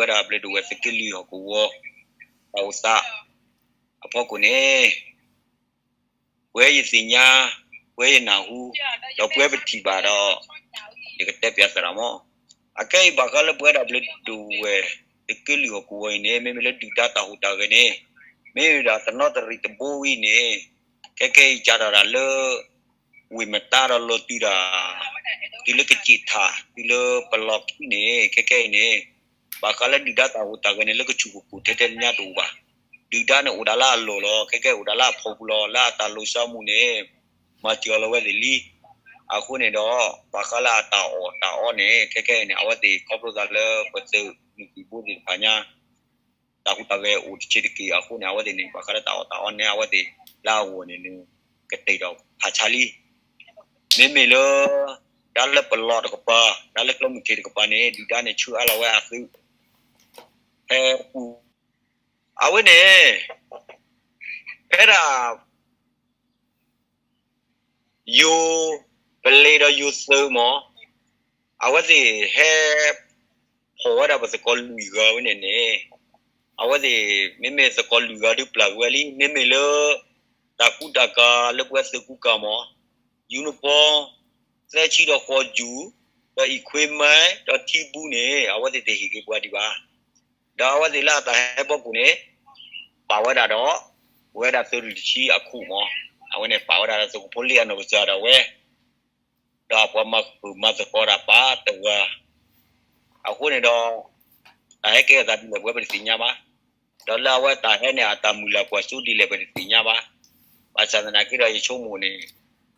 ပဝဲဒၣ်ဘျီဒိၣ်ဝဲၢ်သုးက့လွံၢ်ဟီၣ်ကဝီၤ တၢ်အိၣ်သးအဖီခိၣ်န့ၣ် ပှဲၤယသ့ၣ်ညါ, ပှဲၤယနၢ်ဟူ, ဒီးပှဲၤပထံၣ်ဘၣ်ဒီး ယကတဲပၠးသရၣ်မး. အခဲအံၤဘၣ်ဃးလၢပဝဲဒၣ်ဘျီဒိၣ်ဝဲၢ်သုးက့လွံၢ်ဟီၣ်ကဝီၤအံၤန့ၣ် မ့မ့ၢ်လၢဒုၣ်ဒါတၢ်ဟူးတၢ်ဂဲၤန့ၣ် မ့မ့ၢ်ဒၣ်တနီသရံၣ်တဘိဝံၤန့ၣ် ခဲကဲအံၤကးထီၣ်ဒၣ်လၢ ဝ့ၢ်မတါဒီးလီၤတုၤဒၣ် တုၤလၢကစ့းထၣ် တုၤလၢပလီၢ်ခံန့ၣ် ခဲကဲအံၤန့ၣ် ဘၣ်ဃးလၢဒုၣ်ဒါတၢ်ဟူးတၢ်ဂဲၤန့ၣ် လၢကဆူၣ်ကကိၣ်ထဲထဲညါတအိၣ်ဘၣ်. ဒုၣ်ဒါန့ၣ်အိၣ်ဒၣ်လၢအလီၢ်လီၤ, ခဲကဲအိၣ်ဒၣ်လၢအဖီပူၤလီၤ, လၢအတၢ်လိၤဆှၢမူန့ၣ် မၤစၢၤလီၤဝဲသ့ၣ်လံ. အဃိန့ၣ်ဒီး ဘၣ်ဃးလၢအတၢ်အီၣ်တၢ်အီန့ၣ် ခဲကဲအံၤန့ၣ် အဝဲသ့ၣ်ခီဖျိသးလၢပသုးမုၢ်သံၣ်ဘိသ့ၣ်တဖၣ်ညါ တၢ်ဟူးတၢ်ဂဲၤအိၣ်တဆံးတက့ၢ်အဃိန့ၣ် အဝဲသ့ၣ်န့ၣ် ဘၣ်ဃးလၢတၢ်အီၣ်တၢ်အီန့ၣ် အဝဲသ့ၣ်လၢအဂီၢ်န့ၣ် ကတဲာ်ဒီးဖးဆါလံ. မ့မ့ၢ်လၢ ဒါလၢပလီၢ်တကပၤ, ဒါလၢကျဲမုၢ်ထံးတကပၤန့ၣ် ဒုၣ်ဒါန့ၣ်ဆှၢအါလီၤဝဲအသုး ဖဲပူၤ အဝဲန့ၣ် ဖဲဒၣ် ယိၤ ပလဲၤဒီးယိၤသုးမး အဝဲသ့ၣ်ဟဲ ဖီၣ်ဝဲဒၣ်ပသကိးလွံၢ်ဂၤဝဲန့ၣ်န့ၣ် အဝဲသ့ၣ် မ့မ့ၢ်သကိးလွံၢ်ဂၤဒုးပျၢ်ကွံာ်ဝဲလံ မ့မ့ၢ်လၢ တၢ်ကူတၢ်ကၤလၢပဝဲသုးကူကၤမး uniform သၢဆံဒီးဃိးယူၤ ဒီး equipment ဒီးထံဘူန့ၣ် အဝဲသ့ၣ်တဟ့ၣ်က့ၤပှၤဒံးဘၣ်. ဒီးအဝဲသ့ၣ်လၢအတၢ်ဟဲဖီခိၣ်န့ၣ် ပာ်ဝဲဒၣ်ဒီး ပဝဲဒၣ်သုးရ့ၣ်တဆံအခိၣ်မး အဝဲန့ၣ်ပာ်ဝဲဒၣ်ဒီးသုးခိၣ်ဖိလ့အနီၢ်ကစၢ်ဒၣ်ဝဲ ဒီးပှၤမၤဃုာ်မၤသကိးတၢ်ပာ်တဂၤ အဃိန့ၣ်ဒီး တၢ်ဟဲကဲထီၣ်သးဒ်လဲၣ်ပဝဲပတသ့ၣ်ညါဘၣ်. ဒီးလၢအဝဲတၢ်ဟဲန့ၣ် အတၢ်မုၢ်လၢ်ကွၢ်စိဒ်လဲၣ်ပတသ့ၣ်ညါဘၣ်. ဘၣ်ဆၣ်သနာ်က့ဒီးယဆိကမိၣ်န့ၣ်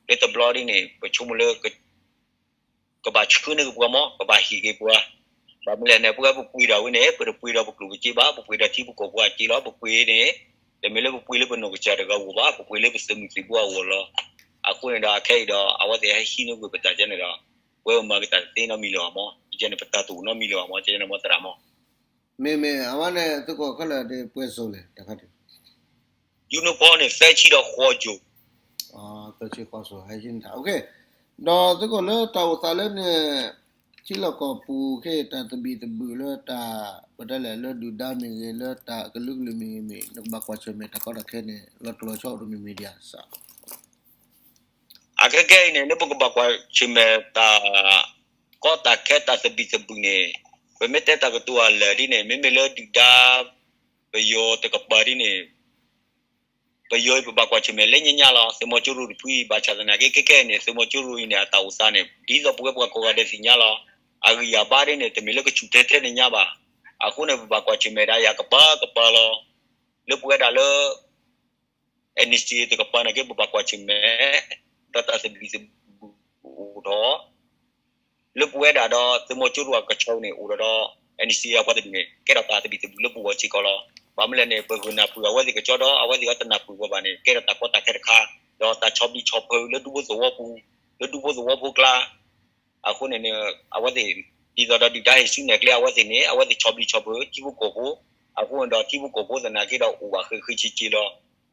လၢတဘျီဒ်န့ၣ် ပဆိကမိၣ်လၢ ကဘၣ်ဆှၢန့ၢ်က့ၤပှၤမး ကဘၣ်ဟ့ၣ်က့ၤပှၤ. ဘၣ်မနုၤလဲၣ်န့ၣ် ပဝဲပပှ့ၤဒၣ်ဝဲန့ၣ် ပတပှ့ၤဒီးပကျိၣ်ပစ့ဘၣ် ပပှ့ၤဒီးထံဖိကီၢ်ဖိအစ့လီၤ. ပပှ့ၤန့ၣ် တမ့ၢ်လၢပပှ့ၤလၢပနီၢ်ကစၢ်တဂၤအဂီၢ်ဘၣ် ပပှ့ၤလၢပသုးမုၢ်သံၣ်ဘိအဂီၢ်လီၤ. အဃိန့ၣ်ဒီးအခဲအံၤဒီး အဝဲသ့ၣ်ဟဲဟံးန့ၢ်ကွံာ်ပတၢ်ကဲန့ၣ်ဒီး ပဝဲပမၤက့ၤတၢ်တသ့နီတမံၤလၢၤဘၣ်မး ယကဲန့ၣ် ပတၢ်တအိၣ်နီတမံၤလၢၤဘၣ်မး ကဲန့ၣ်မးသရၣ်မး. မ့မ့ၢ်အဝဲန့ၣ် သုးခိၣ်ခဲလၢာ်ဒ်ပှဲၤစိၤလဲၣ် တခါဒ် uniform န့ၣ် သၢဆံဒီးဃိးစိၤ သၢဆံဃိးစိၤ ဟဲဟံးန့ၢ်တၢ် ဒီးသုးခိၣ်လၢတၢ်အိၣ်သးလၢန့ၣ် ထံလီၢ်ကီၢ်ပူၤခဲအံၤ တၢ်သဘံၣ်သဘုၣ်လၢတၢ် ပတဲလဲၣ်လၢဒုၣ်ဒါမ့ၢ်ဂ့ၤ လၢတၢ်ကလုာ်ကလုာ်မ့ၢ်ဂ့ၤမ့ၢ် နကဘၣ်ကွၢ်ဆၢၣ်မဲာ်တၢ်ကီတၢ်ခဲန့ၣ် လီၤတလီၤဆီအိၣ်တမံၤမံၤဒံးဧါ စး အခဲကဲအံၤန့ၣ် လၢပကဘၣ်ကွၢ်ဆၢၣ်မဲာ်တၢ်ကီတၢ်ခဲတၢ်သဘံၣ်သဘုၣ်န့ၣ် ပမ့ၢ်တဲတၢ်ကတိၤအလၢာ်ဒ်န့ၣ် မ့မ့ၢ်လၢဒုၣ်ဒါ ပယီၤတကပၤဒ်န့ၣ် ပယီၤအံၤပဘၣ်ကွၢ်ဆၢၣ်မဲာ်လၢညါညါလီၤ. သုးမီၤကၠိရိၤတဖုအံၤ ဘၣ်ဆၣ်သနာ်က့ ခဲကဲအံၤန့ၣ် သုးမီၤကၠိရိၤအံၤန့ၣ် အတၢ်အိၣ်သးန့ၣ် ဒ်သိးပဝဲပှၤကိးဂၤဒဲးသ့ၣ်ညါလီၤ. အဂံၢ်အဘါဒ်န့ၣ် တမ့ၢ်လၢကဆူၣ်ထဲထဲန့ၣ်ညါဘၣ်. အဃိန့ၣ် ပဘၣ်ကွၢ်ဆၢၣ်မဲာ်ဒၣ်ယၤကပၤကပၤလီၤ. လၢပဝဲဒၣ်လၢ NCA တကပၤနာ်က့ ပဘၣ်ကွၢ်ဆၢၣ်မဲာ် ဒီးတၢ်သဘံၣ်သဘုၣ်အိၣ်ထီၣ် လၢပဝဲဒၣ်ဒီးသုးမီၤကၠိရိၤအကဆီန့ၣ် အိၣ်ဒီးဒီး NCA အပှၤတဒူၣ်န့ၣ် ကဲထီၣ်တၢ်သဘံၣ်သဘုၣ်လၢပဂီၢ်စ့ၢ်ကီးလီၤ. ဘၣ်မနုၤလဲၣ်န့ၣ် ပဂုာ်နၢ်ပၢၢ်အဝဲသ့ၣ်ကဆီဒီး အဝဲသ့ၣ်အတနၢ်ပၢၢ်ဝဲဘၣ်န့ၣ် ကဲထီၣ်တၢ်ကီတၢ်ခဲတခါ, ဒီးတၢ်ဆီၣ်ဘံၣ်ဆီၣ်ဖုးလၢဒူဖိသဝီပူၤ, လၢဒူဖိသဝီဖိကျါ အဃိန့ၣ်န့ၣ် အဝဲသ့ၣ် ဒ်သိးဒီးဒုၣ်ဒါဟ့ၣ်ဆူၣ်နဲၣ်ကျဲအဝဲသ့ၣ်န့ၣ် အဝဲသ့ၣ်ဆီၣ်ဘံၣ်ဆီၣ်ဖုးထံဖိကီၢ်ဖိ, အဃိန့ၣ်ဒီးထံဖိကီၢ်ဖိသနာ်က့ဒီးအိၣ်ဘၣ်ဃ့ဃ့စ့စ့လီၤ.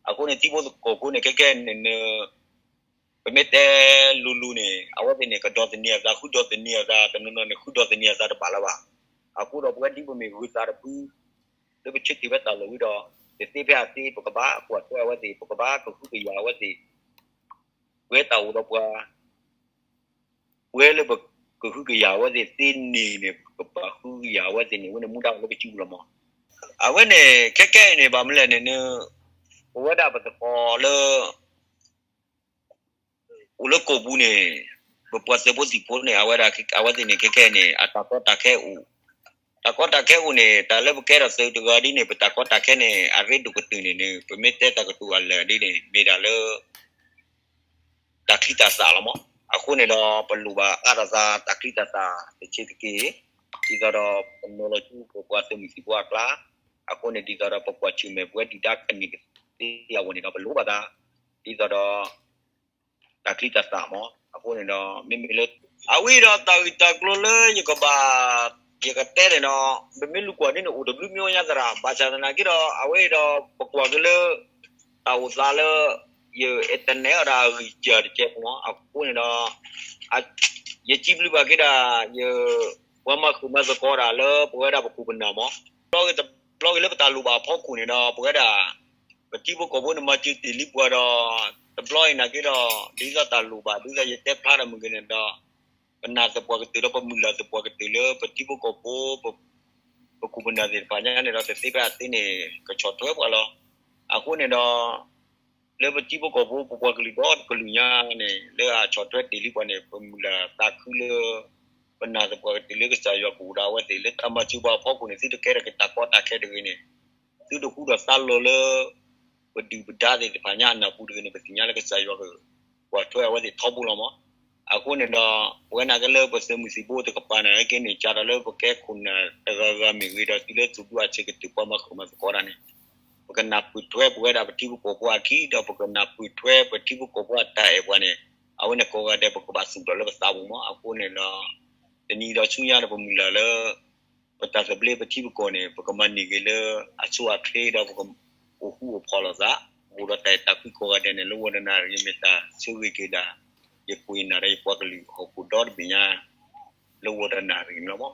အဃိန့ၣ် ထံဖိကီၢ်ဖိန့ၣ် ခဲကဲန့ၣ် ပမ့ၢ်တဲလိၤလိၤန့ၣ် အဝဲသ့ၣ်န့ၣ် ကဒီသန့ၤအသး ဃုဒီသန့ၤအသး တနီၤနီၤန့ၣ် ဃုဒီသန့ၤအသးတဘၣ်လၢၤဘၣ်. အဃိဒီးပဝဲဒ်ပမ့ၢ်ဂုာ်သးတဖု လၢပဆၢထံၣ်ဖဲတၢ်လီၢ်ဝံၤဒီး တသ့ဖဲအသ့ ပကဘၣ်ကွၢ်ထွဲအဝဲသ့ၣ် ပကဘၣ်ကဟုကယာ်အဝဲသ့ၣ် ပဝဲတၢ်အိၣ်ဒီးပှၤ ပဝဲလၢပကဟုကယာ်အဝဲသ့ၣ်သ့န့ၣ်န့ၣ် ပကဘၣ်ဟုကယာ်အဝဲသ့ၣ်န့ၣ် ဝဲန့ၣ်မူဒါအိၣ်လၢပစုပူၤလီၤမး. အဝဲန့ၣ် ခဲကဲအံၤန့ၣ် ဘၣ်မနုၤလဲၣ်န့ၣ် ပဝဲဒၣ်ပသကိးလၢ အိၣ်လၢကီၢ်ပူၤန့ၣ် ပပှၤသုးဖိသံၣ်ဖိန့ၣ် အဝဲဒၣ် အဝဲသ့ၣ်န့ၣ် ခဲကဲန့ၣ် အတၢ်ကီတၢ်ခဲအိၣ်, တၢ်ကီတၢ်ခဲအိၣ်န့ၣ် တၢ်လၢပကဲထီၣ်သုးတဂၤဒ်န့ၣ် ပတၢ်ကီတၢ်ခဲန့ၣ် အရ့ဒိၣ်ကတၢၢ်န့ၣ်န့ၣ် ပမ့ၢ်တဲတၢ်ကတိၤအလၢာ်ဒ်န့ၣ် မ့ၢ်ဒၣ်လၢ တၢ်ချံတၢ်သၣ်လီၤမး. အဃိန့ၣ်ဒီး ပလိၣ်ဘၣ်အါထီၣ်သးတၢ်ချံတၢ်သၣ်တဆံးတက့ၢ်, ဒ်သိးဒီးပနီၤလီၤဆူပပှၤသုးမုၢ်သံၣ်ဘိအကျါ, အဃိန့ၣ် ဒ်သိးဒီးပကွၢ်ဆၢၣ်မဲာ်ပဝဲဒုၣ်ဒါကန့ၢ်ကသ့အဂီၢ်န့ၣ်ဒီး ပလိၣ်ဘၣ်သး ဒ်သိးဒီး တၢ်ချံတၢ်သၣ်မး. အဃိန့ၣ်ဒီး မ့မ့ၢ်လၢ အဝဲဒီးတၢ်ဂ့ၢ်တၢ်ကျိၤလၢယကဘၣ် ယကတဲန့ၣ်ဒီး ပမ့ၢ်လူၤကွၢ်ဒ်န့ၣ် အိၣ်တဘျုးမံၤညါသရၣ်, ဘၣ်ဆၣ်သနာ်က့ဒီး အဝဲဒီး ပကွၢ်က့ၤလၢ တၢ်အိၣ်သးလၢ ယ internet အီၤဒီးအဂံၢ်စၢ်တကဲးမး, အဃိန့ၣ်ဒီး ယစံးဘျုးဘၣ်က့ၤဒၣ် ယ ပှၤမၤဃုာ်မၤသကိးတၢ်လၢပဝဲဒၣ်ပခိၣ်ပနၢ်မး, တဘျီဂ့ၤလၢပတၢ်လိၣ်ဘၣ်အဖီခိၣ်န့ၣ်ဒီး ပဝဲဒၣ် ပထံဖိကီၢ်ဖိန့ၣ်မၤစၢၤတ့ၢ်လံပှၤဒီး တဘျီအံၤနာ်က့ဒီး ဒ်သိးတၢ်လိၣ်ဘၣ် ဒ်သိးယတဲဖျါတၢ်မုၢ်ဂ့ၤန့ၣ်ဒီး ပနာ်သပှၢ်ကတၢၢ်ဒီးပမုၢ်လၢ်သပှၢ်ကတၢၢ်လၢပထံဖိကီၢ်ဖိ ပခိၣ်ပနၢ်သ့ၣ်တဖၣ်ညါန့ၣ်ဒီး တသ့ဖဲအသ့န့ၣ် ကဆီၣ်ထွဲပှၤလီၤ. အဃိန့ၣ်ဒီး လၢပထံဖိကီၢ်ဖိ ပပှၤကလုာ်ဒီတကလုာ်ညါန့ၣ် လၢအဆီၣ်ထွဲတ့ၢ်လံပှၤန့ၣ် ပမုၢ်လၢ်သးခုလၢ ပနာ်သပှၢ်ကတၢၢ်လၢကစၢ်ယွၤကအိၣ်ဒီးအဝဲသ့ၣ်လၢတၢ်မၤစၢၤပှၤအဖီခိၣ်န့ၣ် သုတကဲထီၣ်က့ၤတၢ်ကီတၢ်ခဲတဂ့ၤန့ၣ် သုတဃူထီၣ်သးလီၤလၢ ပဒုၣ်ပဒါသ့ၣ်တဖၣ်ညါအနၢ်ပူၤတဂ့ၤန့ၣ် ပသ့ၣ်ညါလၢကစၢ်ယွၤကကွၢ်ထွဲအဝဲသ့ၣ်ထီဘိလီၤမး. အဃိန့ၣ်ဒီး ပဝဲနာ်က့လၢပသုးမုၢ်သံၣ်ဘိတကပၤန့ၣ် ကဲန့ၣ်ကဒီးလၢပကဲခိၣ်နၢ်တဂၤဂၤမ့ၢ်ဂ့ၤဒီး တုၤလၢသုးဒူအဆၢကတၢၢ်ပှၤမၤဃုာ်မၤသကိးတၢ်န့ၣ် ပကနၢ်ပၢၢ်ထွဲပဝဲဒၣ်ပထံဖိကီၢ်ဖိအခံ ဒီးပကနၢ်ပၢၢ်ထွဲပထံဖိကီၢ်ဖိအတၢ်အဲၣ်ပှၤန့ၣ် အဝဲန့ၣ်ကိးဂၤဒဲး ပကဘၣ်သူၣ်ထီၣ်လၢပသးပူၤမး. အဃိန့ၣ်ဒီး တနံၤဒီးဆူညါဒီးပမုၢ်လၢ်လၢ ပတၢ်သဘျ့ပထံပကီၢ်န့ၣ် ပကမၤန့ၢ်က့ၤလၢအဆိအချ့ဒီး ပကအိၣ်ဃူအိၣ်ဖိးလိာ်သး အိၣ်ဒီးတၢ်အဲၣ်တၢ်ကွံကိးဂၤဒဲးန့ၣ် လၢဝီတနၣ်ရံၣ်မ့ၢ်တၢ်ဆၢဂ့ၤက့ၤဒၣ် ယခိၣ်ယနၢ်ဒီးယပှၤကလုာ်ဟီၣ်ခိၣ်ဒီတဘ့ၣ်ညါ လၢဝီတနၣ်ရံၣ်န့ၣ်လီၤမး.